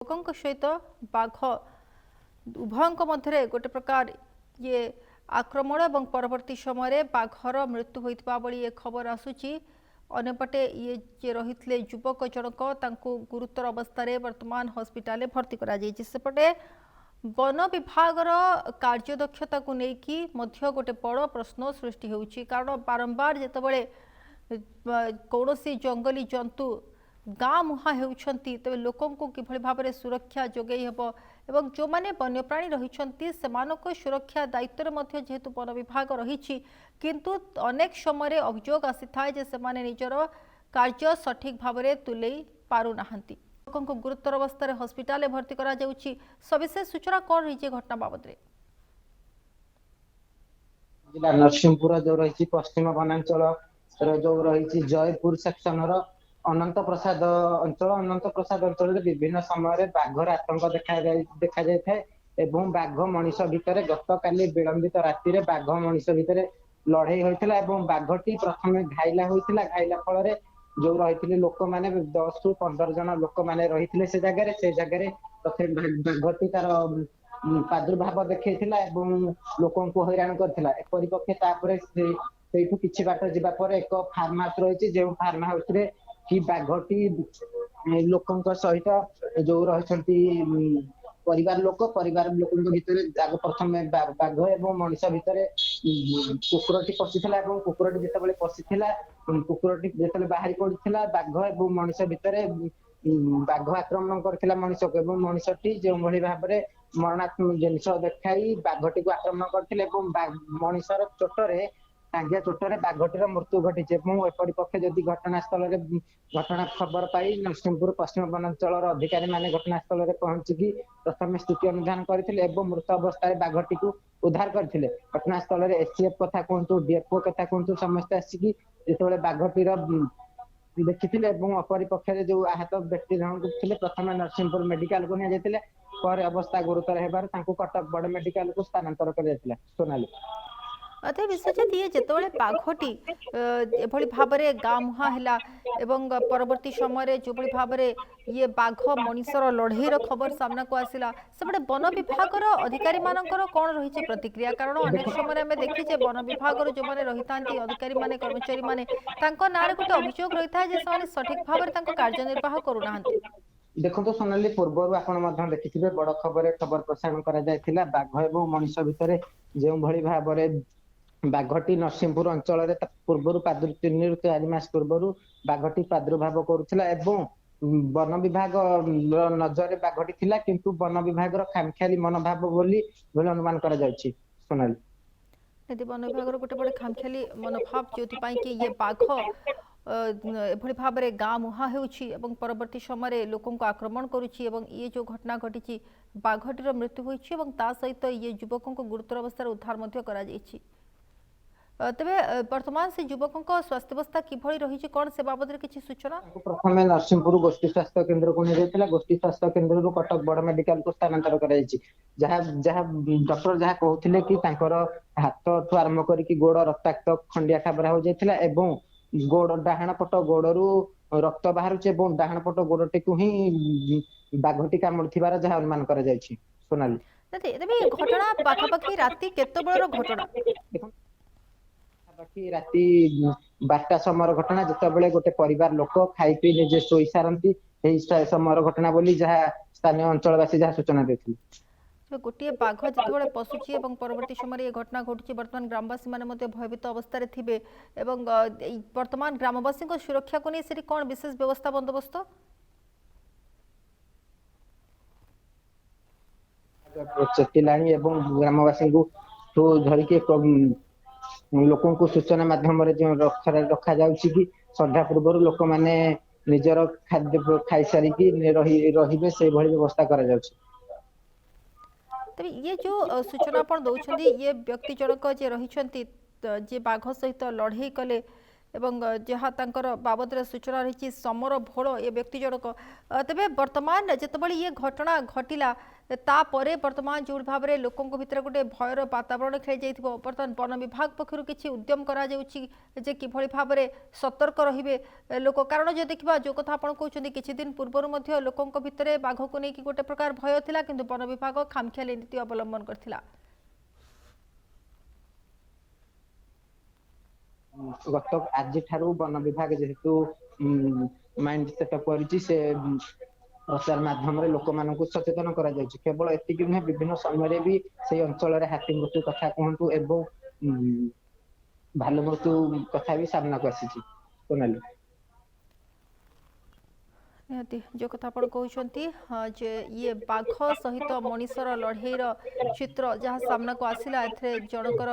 ଲୋକଙ୍କ ସହିତ ବାଘ ଉଭୟଙ୍କ ମଧ୍ୟରେ ଗୋଟେ ପ୍ରକାର ଇଏ ଆକ୍ରମଣ ଏବଂ ପରବର୍ତ୍ତୀ ସମୟରେ ବାଘର ମୃତ୍ୟୁ ହୋଇଥିବା ଭଳି ଏ ଖବର ଆସୁଛି। ଅନ୍ୟପଟେ ଇଏ ଯିଏ ରହିଥିଲେ ଯୁବକ ଜଣକ, ତାଙ୍କୁ ଗୁରୁତର ଅବସ୍ଥାରେ ବର୍ତ୍ତମାନ ହସ୍ପିଟାଲରେ ଭର୍ତ୍ତି କରାଯାଇଛି। ସେପଟେ ବନ ବିଭାଗର କାର୍ଯ୍ୟଦକ୍ଷତାକୁ ନେଇକି ମଧ୍ୟ ଗୋଟେ ବଡ଼ ପ୍ରଶ୍ନ ସୃଷ୍ଟି ହେଉଛି, କାରଣ ବାରମ୍ବାର ଯେତେବେଳେ କୌଣସି ଜଙ୍ଗଲୀ ଜନ୍ତୁ ଗାଁ ମୁହାଁ ହେଉଛନ୍ତି, ତେବେ ଲୋକଙ୍କୁ କିଭଳି ଭାବରେ ସୁରକ୍ଷା ଯୋଗାଇ ହେବ ଏବଂ ଯେଉଁମାନେ ବନ୍ୟପ୍ରାଣୀ ରହିଛନ୍ତି ସେମାନଙ୍କ ସୁରକ୍ଷା ଦାୟିତ୍ୱରେ ମଧ୍ୟ ଯେହେତୁ ବନ ବିଭାଗ ରହିଛି, କିନ୍ତୁ ଅନେକ ସମୟରେ ଅଭିଯୋଗ ଆସିଥାଏ ଯେ ସେମାନେ ନିଜର କାର୍ଯ୍ୟ ସଠିକ୍ ଭାବରେ ତୁଲେଇ ପାରୁନାହାନ୍ତି। ଲୋକଙ୍କୁ ଗୁରୁତର ଅବସ୍ଥାରେ ହସ୍ପିଟାଲରେ ଭର୍ତ୍ତି କରାଯାଉଛି। ସବିଶେଷ ସୂଚନା କ'ଣ ରହିଛି ଏ ଘଟଣା ବାବଦରେ? ଜିଲ୍ଲା ନରସିଂହପୁର ଯୋଉ ରହିଛି ପଶ୍ଚିମ ବନାଞ୍ଚଳ ର ଯୋଉ ରହିଛି ଜୟପୁର ସେକ୍ସନ ର ଅନନ୍ତ ପ୍ରସାଦ ଅଞ୍ଚଳ। ଅନନ୍ତ ପ୍ରସାଦ ଅଞ୍ଚଳରେ ବିଭିନ୍ନ ସମୟରେ ବାଘର ଆତଙ୍କ ଦେଖାଯାଇଥାଏ ଏବଂ ବାଘ ମଣିଷ ଭିତରେ ଗତକାଲି ବିଳମ୍ବିତ ରାତିରେ ବାଘ ମଣିଷ ଭିତରେ ଲଢେଇ ହୋଇଥିଲା ଏବଂ ବାଘଟି ପ୍ରଥମେ ଘାଇଲା ହୋଇଥିଲା। ଘାଇଲା ଫଳରେ ଯୋଉ ରହିଥିଲେ ଲୋକମାନେ, 10ରୁ 15 ଜଣ ଲୋକମାନେ ରହିଥିଲେ ସେ ଜାଗାରେ। ସେ ଜାଗାରେ ପ୍ରଥମେ ବାଘଟି ତାର ପ୍ରାଦୁର୍ଭାବ ଦେଖେଇଥିଲା ଏବଂ ଲୋକଙ୍କୁ ହଇରାଣ କରିଥିଲା। ଏପରି ପକ୍ଷେ ତାପରେ ସେ ସେଇଠୁ କିଛି ବାଟ ଯିବା ପରେ ଏକ ଫାର୍ମ ହାଉସ ରହିଛି, ଯେଉଁ ଫାର୍ମ ହାଉସ ରେ କି ବାଘଟି ଲୋକଙ୍କ ସହିତ ଯୋଉ ରହିଛନ୍ତି ପରିବାର ଲୋକ, ପରିବାର ଲୋକଙ୍କ ଭିତରେ ଆଗ ପ୍ରଥମେ ବାଘ ଏବଂ ମଣିଷ ଭିତରେ କୁକୁରଟି ପଶିଥିଲା ଏବଂ କୁକୁରଟି ଯେତେବେଳେ ପଶିଥିଲା, କୁକୁରଟି ଯେତେବେଳେ ବାହାରି ପଡିଥିଲା, ବାଘ ଏବଂ ମଣିଷ ଭିତରେ ବାଘ ଆକ୍ରମଣ କରିଥିଲା ମଣିଷକୁ ଏବଂ ମଣିଷଟି ଯେଉଁଭଳି ଭାବରେ ମରଣାତ୍ମକ ଜିନିଷ ଦେଖାଇ ବାଘଟିକୁ ଆକ୍ରମଣ କରିଥିଲେ ଏବଂ ମଣିଷର ଚୋଟରେ, ଟାଙ୍ଗିଆ ଚୋଟରେ ବାଘଟିର ମୃତ୍ୟୁ ଘଟିଛି। ଏବଂ ଏପରି ପକ୍ଷେ ଯଦି ଘଟଣାସ୍ଥଳରେ ଘଟଣା ଖବର ପାଇ ନରସିଂହପୁର ପଶ୍ଚିମ ବନାଞ୍ଚଳର ଅଧିକାରୀ ମାନେ ଘଟଣାସ୍ଥଳରେ ପହଞ୍ଚିକି ପ୍ରଥମେ ସ୍ଥିତି ଅନୁଧ୍ୟାନ କରିଥିଲେ ଏବଂ ମୃତ ଅବସ୍ଥାରେ ବାଘଟିକୁ ଉଦ୍ଧାର କରିଥିଲେ। ଘଟଣାସ୍ଥଳରେ ଏସିଏଫ କଥା କୁହନ୍ତୁ, ଡିଏଫଓ କଥା କୁହନ୍ତୁ, ସମସ୍ତେ ଆସିକି ଯେତେବେଳେ ବାଘଟିର ଦେଖିଥିଲେ ଏବଂ ଅପରିପକ୍ଷରେ ଯୋଉ ଆହତ ବ୍ୟକ୍ତି ଜଣଙ୍କୁ ଥିଲେ, ପ୍ରଥମେ ନରସିଂହପୁର ମେଡିକାଲକୁ ନିଆଯାଇଥିଲେ। ପରେ ଅବସ୍ଥା ଗୁରୁତର ହେବାରୁ ତାଙ୍କୁ କଟକ ବଡ ମେଡିକାଲକୁ ସ୍ଥାନାନ୍ତର କରାଯାଇଥିଲା। ସୋନାଲି। ଅତଏବ ବିଶ୍ୱଜିତ, ଇଏ ଯେତେବେଳେ ବାଘଟି ଏଭଳି ଭାବରେ ଗାଁ ମୁହାଁ ହେଲା ଏବଂ ପରବର୍ତ୍ତୀ ସମୟରେ ଯେଉଁଭଳି ଭାବରେ ଇଏ ବାଘ ମଣିଷର ଲଢ଼େଇର ଖବର ସାମ୍ନାକୁ ଆସିଲା, ସେପଟେ ବନ ବିଭାଗର ଅଧିକାରୀମାନଙ୍କର କ'ଣ ରହିଛି ପ୍ରତିକ୍ରିୟା? କାରଣ ଅନେକ ସମୟରେ ଆମେ ଦେଖିଛେ, ବନ ବିଭାଗର ଯେଉଁମାନେ ରହିଥାନ୍ତି ଅଧିକାରୀମାନେ, କର୍ମଚାରୀମାନେ, ତାଙ୍କ ନାଁରେ ଗୋଟେ ଅଭିଯୋଗ ରହିଥାଏ ଯେ ସେମାନେ ସଠିକ ଭାବରେ ତାଙ୍କ କାର୍ଯ୍ୟନିର୍ବାହ କରୁନାହାନ୍ତି। ଦେଖନ୍ତୁ ସୋନାଲି, ପୂର୍ବରୁ ଆପଣ ମଧ୍ୟ ଦେଖିଥିବେ, ବଡ ଖବରରେ ଖବର ପ୍ରସାରଣ କରାଯାଇଥିଲା, ବାଘ ଏବଂ ମଣିଷ ଭିତରେ ଯେଉଁଭଳି ଭାବରେ ବାଘଟି ନରସିଂହପୁର ଅଞ୍ଚଳରେ ପୂର୍ବରୁ 3ରୁ 4 ମାସ ପୂର୍ବରୁ ବାଘଟି ପ୍ରାଦୁର୍ଭାବ କରୁଥିଲା ଏବଂ ବନ ବିଭାଗ ନଜରରେ ବାଘଟି ଥିଲା, କିନ୍ତୁ ବନ ବିଭାଗର ଖାମଖିଆଲି ମନୋଭାବ ବୋଲି ଅନୁମାନ କରାଯାଉଛି। ସୋନାଲି। ଯଦି ବନ ବିଭାଗର ଗୋଟେ ବଡ଼ ଖାମଖିଆଲି ମନୋଭାବ, ଯେଉଁଥିପାଇଁ କି ଇଏ ବାଘ ଏଭଳି ଭାବରେ ଗାଁ ମୁହାଁ ହେଉଛି ଏବଂ ପରବର୍ତ୍ତୀ ସମୟରେ ଲୋକଙ୍କୁ ଆକ୍ରମଣ କରୁଛି ଏବଂ ଇଏ ଯେଉଁ ଘଟଣା ଘଟିଛି, ବାଘଟିର ମୃତ୍ୟୁ ହୋଇଛି ଏବଂ ତା ସହିତ ଇଏ ଯୁବକଙ୍କୁ ଗୁରୁତର ଅବସ୍ଥାରେ ଉଦ୍ଧାର ମଧ୍ୟ କରାଯାଇଛି। ତେବେ ବର୍ତ୍ତମାନ ସେ ଯୁବକଙ୍କ ସ୍ୱାସ୍ଥ୍ୟାବସ୍ଥା କିଭଳି ରହିଛି, କ'ଣ ସେ ବାବଦରେ କିଛି ସୂଚନା? ତାଙ୍କୁ ପ୍ରଥମେ ନରସିଂହପୁର ଗୋଷ୍ଠୀ ସ୍ୱାସ୍ଥ୍ୟ କେନ୍ଦ୍ରକୁ ନିଆଯାଇଥିଲା। ଗୋଷ୍ଠୀ ସ୍ୱାସ୍ଥ୍ୟ କେନ୍ଦ୍ରରୁ କଟକ ବଡ ମେଡିକାଲକୁ ସ୍ଥାନାନ୍ତର କରାଯାଇଛି। ଯାହା ଯାହା ଡକ୍ଟର ଯାହା କହୁଥିଲେ କି ତାଙ୍କର ହାତଠୁ ଆରମ୍ଭ କରିକି ଗୋଡ ରକ୍ତାକ୍ତ ଖଣ୍ଡିଆ ଖାବରା ହୋଇଯାଇଥିଲା ଏବଂ ଗୋଡ ଡାହାଣ ପଟ ଗୋଡରୁ ରକ୍ତ ବାହାରୁଛି ଏବଂ ଡାହାଣ ପଟ ଗୋଡଟିକୁ ହିଁ ବାଘଟି କାମୁଡିଥିବାର ଯାହା ଅନୁମାନ କରାଯାଇଛି। ସୋନାଲି। ତେବେ ଏ ଘଟଣା ପାଖାପାଖି ରାତି କେତେବେଳର ଘଟଣା? ଦେଖନ୍ତୁ, ପାଖାପାଖି ରାତି 12ଟା ସମୟର ଘଟଣା, ଯେତେବେଳେ ଗୋଟେ ପରିବାର ଲୋକ ଖାଇ ପିଇ ନିଜେ ଶୋଇ ସାରନ୍ତି, ଏହି ସମୟର ଘଟଣା ବୋଲି ଯାହା ସ୍ଥାନୀୟ ଅଞ୍ଚଳବାସୀ ଯାହା ସୂଚନା ଦେଇଥିଲେ। ତେବେ ଗୋଟିଏ ବାଘ ଯେତେବେଳେ ପଶୁଛି ଏବଂ ପରବର୍ତ୍ତୀ ସମୟରେ ଏ ଘଟଣା ଘଟୁଛି, ବର୍ତ୍ତମାନ ଗ୍ରାମବାସୀମାନେ ମଧ୍ୟ ଭୟଭୀତ ଅବସ୍ଥାରେ ଥିବେ ଏବଂ ଏଇ ବର୍ତ୍ତମାନ ଗ୍ରାମବାସୀଙ୍କ ସୁରକ୍ଷାକୁ ନେଇ ସେଠି କ'ଣ ବିଶେଷ ବ୍ୟବସ୍ଥା ବନ୍ଦୋବସ୍ତ? ଚେତିଲାଣି ଏବଂ ଗ୍ରାମବାସୀଙ୍କୁ ଠୁ ଧରିକି ଏକ ଲୋକଙ୍କୁ ସୂଚନା ମାଧ୍ୟମରେ ଯେଉଁ ରଖାଯାଉଛି କି ସନ୍ଧ୍ୟା ପୂର୍ବରୁ ଲୋକମାନେ ନିଜର ଖାଦ୍ୟ ଖାଇସାରିକି ରହିବେ, ସେଇଭଳି ବ୍ୟବସ୍ଥା କରାଯାଉଛି। ତେବେ ଇଏ ଯେଉଁ ସୂଚନା ଆପଣ ଦେଉଛନ୍ତି, ଇଏ ବ୍ୟକ୍ତି ଜଣକ ଯିଏ ରହିଛନ୍ତି, ଯିଏ ବାଘ ସହିତ ଲଢ଼େଇ କଲେ, ଏବଂ ଯାହା ତାଙ୍କର ବାବଦରେ ସୂଚନା ରହିଛି ସମର ଭୋଳ ଏ ବ୍ୟକ୍ତି ଜଣକ। ତେବେ ବର୍ତ୍ତମାନ ଯେତେବେଳେ ଇଏ ଘଟଣା ଘଟିଲା, ତାପରେ ବର୍ତ୍ତମାନ ଯେଉଁ ଭାବରେ ଲୋକଙ୍କ ଭିତରେ ଗୋଟେ ଭୟର ବାତାବରଣ ଖେଳିଯାଇଥିବ, ବର୍ତ୍ତମାନ ବନ ବିଭାଗ ପକ୍ଷରୁ କିଛି ଉଦ୍ୟମ କରାଯାଉଛି ଯେ କିଭଳି ଭାବରେ ସତର୍କ ରହିବେ ଲୋକ? କାରଣ ଯଦି ଦେଖିବା, ଯେଉଁ କଥା ଆପଣ କହୁଛନ୍ତି, କିଛି ଦିନ ପୂର୍ବରୁ ମଧ୍ୟ ଲୋକଙ୍କ ଭିତରେ ବାଘକୁ ନେଇକି ଗୋଟେ ପ୍ରକାର ଭୟ ଥିଲା, କିନ୍ତୁ ବନ ବିଭାଗ ଖାମଖିଆଲି ନୀତି ଅବଲମ୍ବନ କରିଥିଲା। ଗତ ଆଜି ଠାରୁ ବନ ବିଭାଗ ଯେହେତୁ ମାଇଣ୍ଡ ସେଟଅପ୍ କରିଛି, ସେ ପ୍ରଚାର ମାଧ୍ୟମରେ ଲୋକମାନଙ୍କୁ ସଚେତନ କରାଯାଉଛି। କେବଳ ଏତିକି ନୁହେଁ, ବିଭିନ୍ନ ସମୟରେ ବି ସେଇ ଅଞ୍ଚଳରେ ହାତୀ ମୃତ୍ୟୁ କଥା କୁହନ୍ତୁ ଏବଂ ଭାଲୁ ମୃତ୍ୟୁ କଥା ବି ସାମ୍ନାକୁ ଆସିଛି, ସୋନାଲି। ନିହାତି, ଯେଉଁ କଥା ଆପଣ କହୁଛନ୍ତି ଯେ ଇଏ ବାଘ ସହିତ ମଣିଷର ଲଢ଼େଇର ଚିତ୍ର ଯାହା ସାମ୍ନାକୁ ଆସିଲା, ଏଥିରେ ଜଣଙ୍କର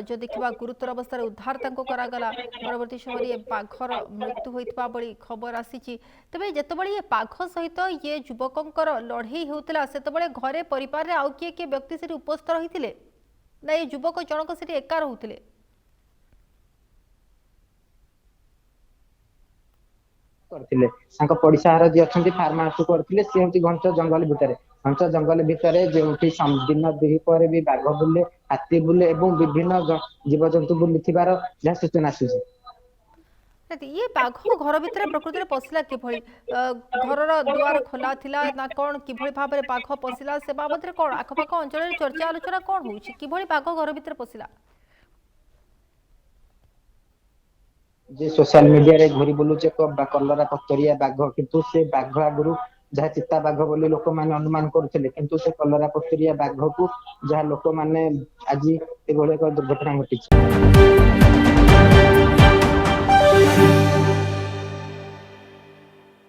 ଯଦି ଦେଖିବା ଗୁରୁତର ଅବସ୍ଥାରେ ଉଦ୍ଧାର ତାଙ୍କୁ କରାଗଲା, ପରବର୍ତ୍ତୀ ସମୟରେ ଇଏ ବାଘର ମୃତ୍ୟୁ ହୋଇଥିବା ଭଳି ଖବର ଆସିଛି। ତେବେ ଯେତେବେଳେ ଇଏ ବାଘ ସହିତ ଇଏ ଯୁବକଙ୍କର ଲଢ଼େଇ ହେଉଥିଲା, ସେତେବେଳେ ଘରେ ପରିବାରରେ ଆଉ କିଏ କିଏ ବ୍ୟକ୍ତି ସେଠି ଉପସ୍ଥିତ ରହିଥିଲେ ନା ଏ ଯୁବକ ଜଣକ ସେଠି ଏକା ରହୁଥିଲେ? କରିଥିଲେ, ତାଙ୍କ ପଡିଶା ଘର ଯିଏ ଅଛନ୍ତି, ଫାର୍ମ ହାଉସ କରିଥିଲେ, ସିଏ ହଉଛି ଘଞ୍ଚ ଜଙ୍ଗଲ ଭିତରେ। ଘଞ୍ଚ ଜଙ୍ଗଲ ଭିତରେ ଯେଉଁଠି ଦିନ ଦ୍ୱିପହରେ ବି ବାଘ ବୁଲେ, ହାତୀ ବୁଲେ ଏବଂ ବିଭିନ୍ନ ଜୀବଜନ୍ତୁ ବୁଲୁଥିବାର ଯାହା ସୂଚନା ଆସୁଛି। ଇଏ ବାଘ ଘର ଭିତରେ ପ୍ରକୃତରେ ପଶିଲା କିଭଳି? ଘରର ଦୁଆର ଖୋଲା ଥିଲା ନା କଣ? କିଭଳି ଭାବରେ ବାଘ ପଶିଲା ସେ ବାବଦରେ କଣ ଆଖପାଖ ଅଞ୍ଚଳରେ ଚର୍ଚ୍ଚା ଆଲୋଚନା କଣ ହଉଛି? କିଭଳି ବାଘ ଘର ଭିତରେ ପଶିଲା? ଯେ ସୋସିଆଲ ମିଡିଆରେ ଘୁରି ବୁଲୁଛି ଏକ କଲରା ପତରିଆ ବାଘ, କିନ୍ତୁ ସେ ବାଘ ଆଗରୁ ଯାହା ଚିତା ବାଘ ବୋଲି ଲୋକମାନେ ଅନୁମାନ କରୁଥିଲେ, କିନ୍ତୁ ସେ କଲରା ପତରିଆ ବାଘକୁ ଯାହା ଲୋକମାନେ ଆଜି ଏଭଳି ଏକ ଦୁର୍ଘଟଣା ଘଟିଛି।